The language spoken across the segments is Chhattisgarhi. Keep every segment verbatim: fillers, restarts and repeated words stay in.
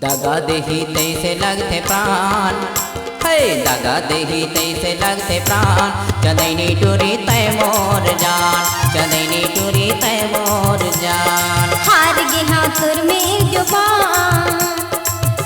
दगा देही तैसे लगथे प्राण, हे दगा देही तैसे लगथे प्राण। चंदैनी टूरी तै मोर जान, चंदैनी टूरी तै मोर जान। हार गे हाँ तोर मेर जुबान,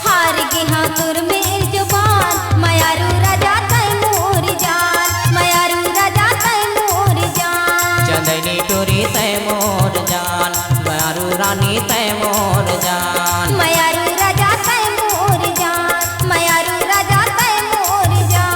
हार गे हाँ तोर मेर जुबान। मयारू राजा तै मोर जान, मयारू राजा तै मोर जान। चंदैनी टूरी तै मोर जान, मयारू रानी तै मोर जान। मयारू राजा तै मोर जान, मयारू राजा तै मोर जान।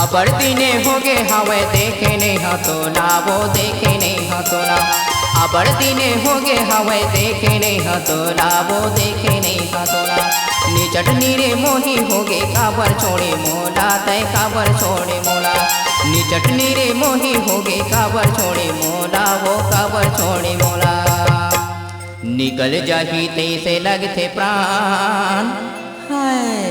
अबड़ दिने होगे हवय देखे नइ हँव तोला, वो देखे नइ हँव तोला। अबड़ दिने होगे हवय देखे नइ हँव तोला, वो देखे नइ हँव तोला। निचट नी रे मोही होगे काबर छोड़े मोला, तै काबर छोड़े मोला। निचट नी रे मोही होगे काबर छोड़े मोला, वो काबर छोड़े मोला। निकल जाही तैसे लगथे प्राण, हाय।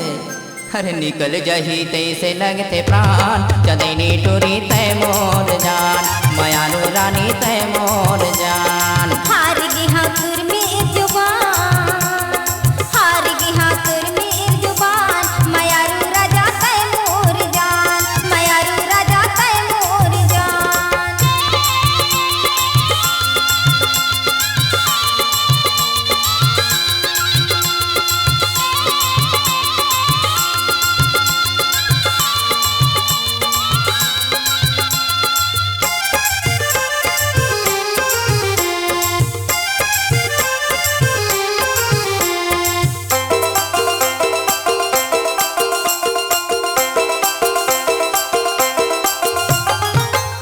अरे निकल जाही तैसे लगथे प्राण, चंदैनी टूरी तै मोर जान, मयारू रानी तै मोर जान। हार गे हाँ तोर मेर जुबान, हार गे हाँ तोर मेर जुबान। मयारू राजा तै मोर जान, मयारू राजा तै मोर जान।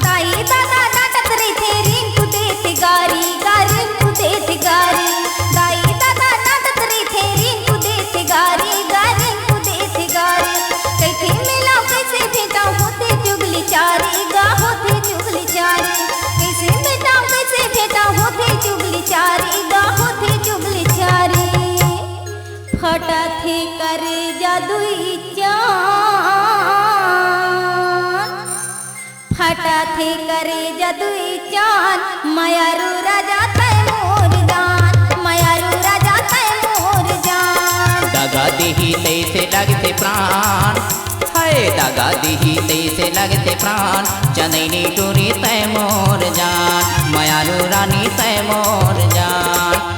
दाई ददा डांटत रहिथे, रिंकू देथे गारी, गा रिंकू देथे गारी। दाई ददा डांटत रहिथे, रिंकू देथे गारी, गा रिंकू देथे गारी। कइसे मिलव, कइसे भेंटव, होथे चुगली चारी, गा होथे चुगली चारी। कइसे मिलव, कइसे भेंटव, होथे चुगली चारी, गा होथे चुगली चारी। फटथे करेजा दुई चान, फटथे करेजा दुई चान। मयारू राजा तै मोर जान, मयारू राजा तै मोर जान। दगा देही तैसे लगथे प्राण, हाय दगा देही तैसे लगथे प्राण। चंदैनी टूरी तै मोर जान, मयारू रानी तै मोर जान।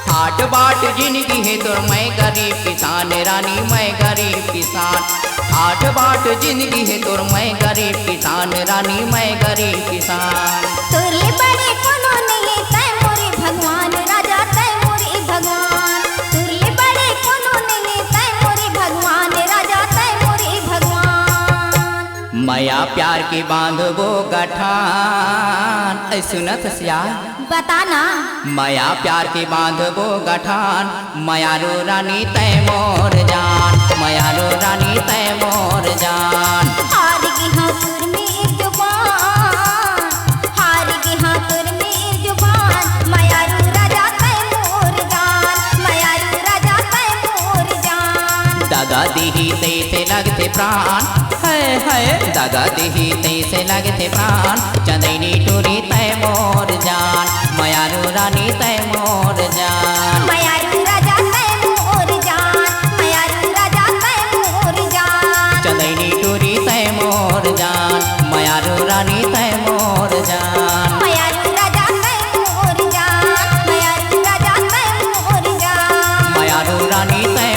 ठाठ बाट जिनगी हे तोर, मैं गरीब किसान रानी, मैं गरीब किसान। ठाठ बाट जिनगी हे तोर, मैं गरीब किसान रानी, मैं गरीब किसान। तोर ले बड़े कोनो नइ हे, तै मोरे भगवान राजा, तै मोरे भगवान। तोर ले बड़े कोनो नइ हे, तै मोरे भगवान राजा, तै मोरे भगवान। मया प्यार के बांधबो गठान। ऐ सुनत हस या? बता ना। मया प्यार के बांधबो गठान, मयारू रानी तै मोर जान, मयारू रानी तै मोर जान। हार गे हाँ तोर मेर जुबान, हार गे हाँ तोर मेर जुबान। मयारू राजा तै मोर जान, मयारू राजा तै मोर जान। दगा दिही तैसे लगथे प्राण, हाय हाय। दगा दिही तैसे लगथे प्राण, चंदैनी टूरी तै मोर जान, मयारू रानी तै मोर जान। मयारू राजा तै मोर जान, मयारू राजा तै मोर जान। चंदैनी टूरी तै मोर जान, मयारू रानी तै मोर जान। मयारू राजा तै मोर जान, मयारू राजा तै मोर जान। मयारू रानी तै